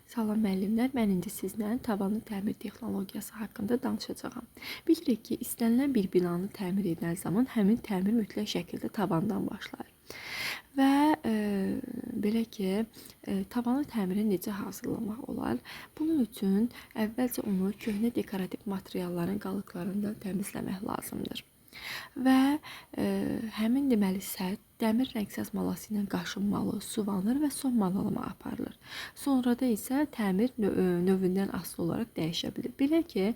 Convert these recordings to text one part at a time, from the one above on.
Salam müəllimlər, mən indi sizlə tavanın təmir texnologiyası haqqında danışacağam. Bilirik ki, istənilən bir binanı təmir edən zaman həmin təmir mütləq şəkildə tavandan başlayır. Və belə ki, tavanı təmirə necə hazırlamaq olar? Bunun üçün əvvəlcə onu köhnə dekorativ materialların qalıqlarından təmizləmək lazımdır. Və həmin deməli səth dəmir rəngsaz malası ilə qaşınmalı, suvanır və son malalama aparılır. Sonra da isə təmir növündən asılı olaraq dəyişə bilir. Belə ki,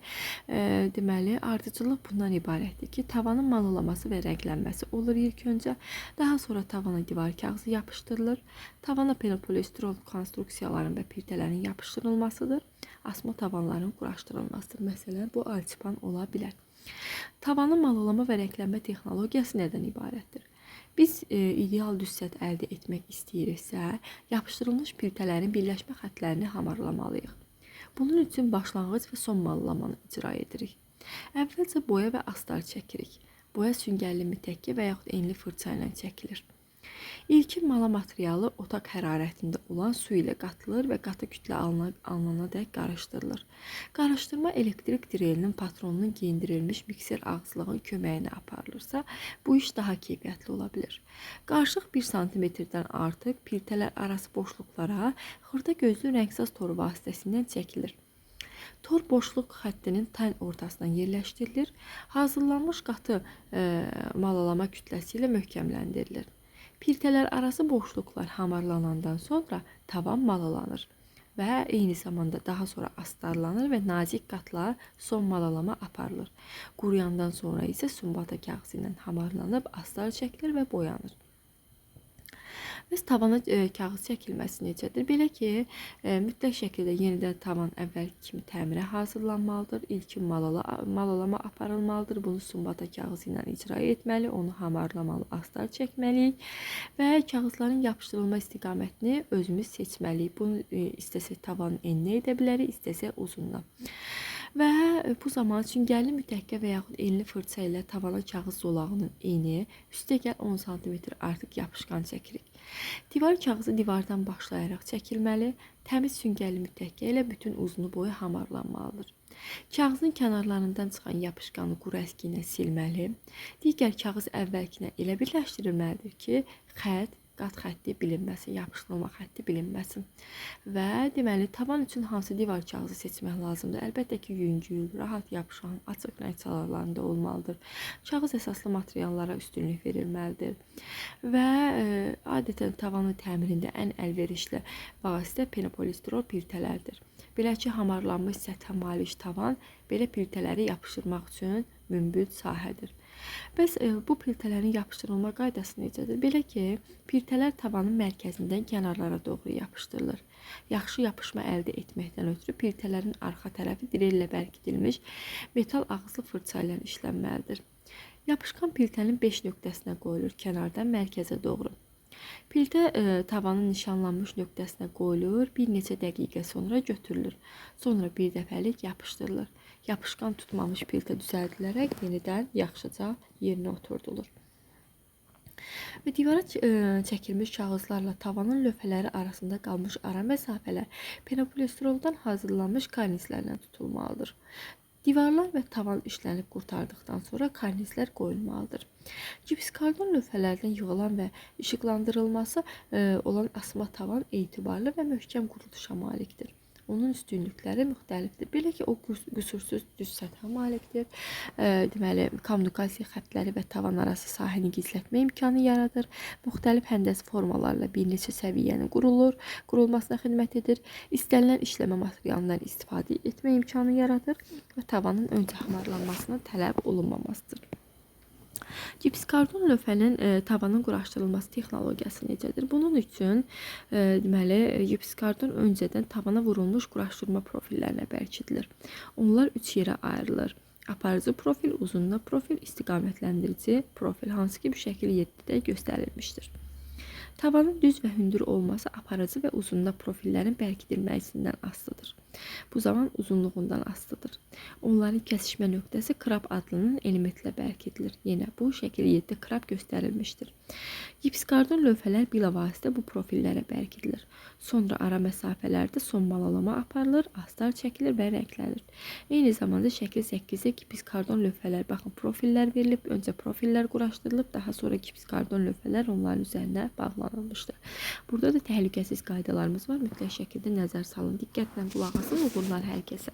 deməli ardıcıllıq bundan ibarətdir ki, tavanın malalaması və rənglənməsi olur ilk öncə, daha sonra tavana divar kağızı yapışdırılır, tavana penopolistirol konstruksiyaların və pirtələrin yapışdırılmasıdır, asma tavanların quraşdırılmasıdır. Məsələn, bu alçıpan ola bilər. Tavanın malalama və rənglənmə texnologiyası nədən ibarətdir? Biz ideal düz səth əldə etmək istəyiriksə, yapışdırılmış pirtələrin birləşmə xəttlərini hamarlamalıyıq. Bunun üçün başlanğıc və son malalamanı icra edirik. Əvvəlcə boya və astar çəkirik. Boya süngərli mütəkkə və yaxud enli fırça ilə çəkilir. İlkin mala materialı otaq hərarətində olan su ilə qatılır və qatı kütlə alınana dək qarışdırılır. Qarışdırma elektrik drelinin patronunun geyindirilmiş mikser ağızlığın köməyinə aparılırsa, bu iş daha keyfiyyətli ola bilər. Qarışıq 1 sm-dən artıq pirtələr arası boşluqlara xırda gözlü rəngsaz toru vasitəsilə çəkilir. Tor boşluq xəttinin tən ortasına yerləşdirilir. Hazırlanmış qatı malalama kütləsi ilə möhkəmləndirilir. Pirtələr arası boşluqlar hamarlanandan sonra tavan malalanır və eyni zamanda daha sonra astarlanır və nazik qatla son malalama aparılır. Quruyandan sonra isə sumbata kağızı ilə hamarlanıb astar çəkilir və boyanır. Bəs tavana kağız çəkilməsi necədir? Belə ki, mütləq şəkildə yenidən tavan əvvəlki kimi təmirə hazırlanmalıdır. İlkin malalama aparılmalıdır. Bunu sumbata kağızı ilə icra etməli, onu hamarlamalı, astar çəkməliyik və kağızların yapışdırılma istiqamətini özümüz seçməliyik. Bunu istəsək tavanın eninə edə bilərik, istəsək uzununa. Və bu zaman süngərli mütəkkə və yaxud enli fırça ilə tavana kağız zolağının eni, üstəgəl 10 sm artıq yapışqan çəkirik. Divar kağızı divardan başlayaraq çəkilməli, təmiz süngərli mütəkkə ilə bütün uzunu boyu hamarlanmalıdır. Kağızın kənarlarından çıxan yapışqanı quru əski ilə silməli, digər kağız əvvəlkinə elə birləşdirilməlidir ki, xətt, qat xətti bilinməsin, yapışdırılma xətti bilinməsin. Və deməli, tavan üçün hansı divar kağızı seçmək lazımdır? Əlbəttə ki, yüngül, rahat yapışan, açıq rəng çalarlarında olmalıdır. Kağız əsaslı materiallara üstünlük verilməlidir. Və adətən tavanın təmirində ən əlverişli vasitə penopolistirol pirtələrdir. Belə ki, hamarlanmış səthə malik tavan belə pirtələri yapışdırmaq üçün münbit sahədir. Bəs bu pirtələrin yapışdırılma qaydası necədir? Belə ki, pirtələr tavanın mərkəzindən kənarlara doğru yapışdırılır. Yaxşı yapışma əldə etməkdən ötürü pirtələrin arxa tərəfi drellə bərkidilmiş metal ağızlı fırça ilə işlənməlidir. Yapışqan pirtənin 5 nöqtəsinə qoyulur, kənardan mərkəzə doğru. Piltə tavanın nişanlanmış nöqtəsinə qoyulur, bir neçə dəqiqə sonra götürülür. Sonra bir dəfəlik yapışdırılır. Yapışqan tutmamış piltə düzəldilərək yenidən yaxşıca yerinə oturdulur. Və divara çəkilmiş kağızlarla tavanın lövhələri arasında qalmış ara məsafələr penopolistiroldan hazırlanmış karnizlərlə tutulmalıdır. Divarlar və tavan işlənib qurtardıqdan sonra karnizlər qoyulmalıdır. Gipskarton lövhələrdən yığılan və işıqlandırılması olan asma tavan etibarlı və möhkəm quruluşa malikdir. Onun üstünlükləri müxtəlifdir. Belə ki, o qüsursuz düz səthə malikdir. Deməli, kommunikasiya xəttləri və tavan arası sahəni gizlətmə imkanı yaradır. Müxtəlif həndəsi formalarla bir neçə səviyyənin qurulmasına xidmət edir. İstənilən işləmə materialından istifadə etmə imkanı yaradır və tavanın öncə hamarlanmasına tələb olunmamasıdır. Gipskarton lövhənin tavanın quraşdırılması texnologiyası necədir? Bunun üçün deməli, gipskarton öncədən tavana vurulmuş quraşdırma profillərinə bərkidilir. Onlar 3 yerə ayrılır. Aparıcı profil, uzunluq profil, istiqamətləndirici profil, hansı ki bu şəkil 7-də göstərilmişdir. Tavanın düz və hündür olması aparıcı və uzunluq profillərin bərkidilməsindən asılıdır. Bu zaman uzunluğundan asılıdır. Onların kəsişmə nöqtəsi krab adlanan elementlə bərkidilir. Yenə bu şəkil 7-də krab göstərilmişdir. Gipskarton lövhələr bilavasitə bu profillərə bərkidilir. Sonra ara məsafələrdə son malalama aparılır, astar çəkilir və rənglənir. Eyni zamanda şəkil 8-də gipskarton lövhələr, baxın, profillər verilib, öncə profillər quraşdırılıb, daha sonra gipskarton lövhələr onların üzərinə bağlanılmışdır. Burada da təhlükəsiz qaydalarımız var. Mütləq şəkildə nəzər salın. Diqqətlə qulaq asın. Uğurlar hər kəsə.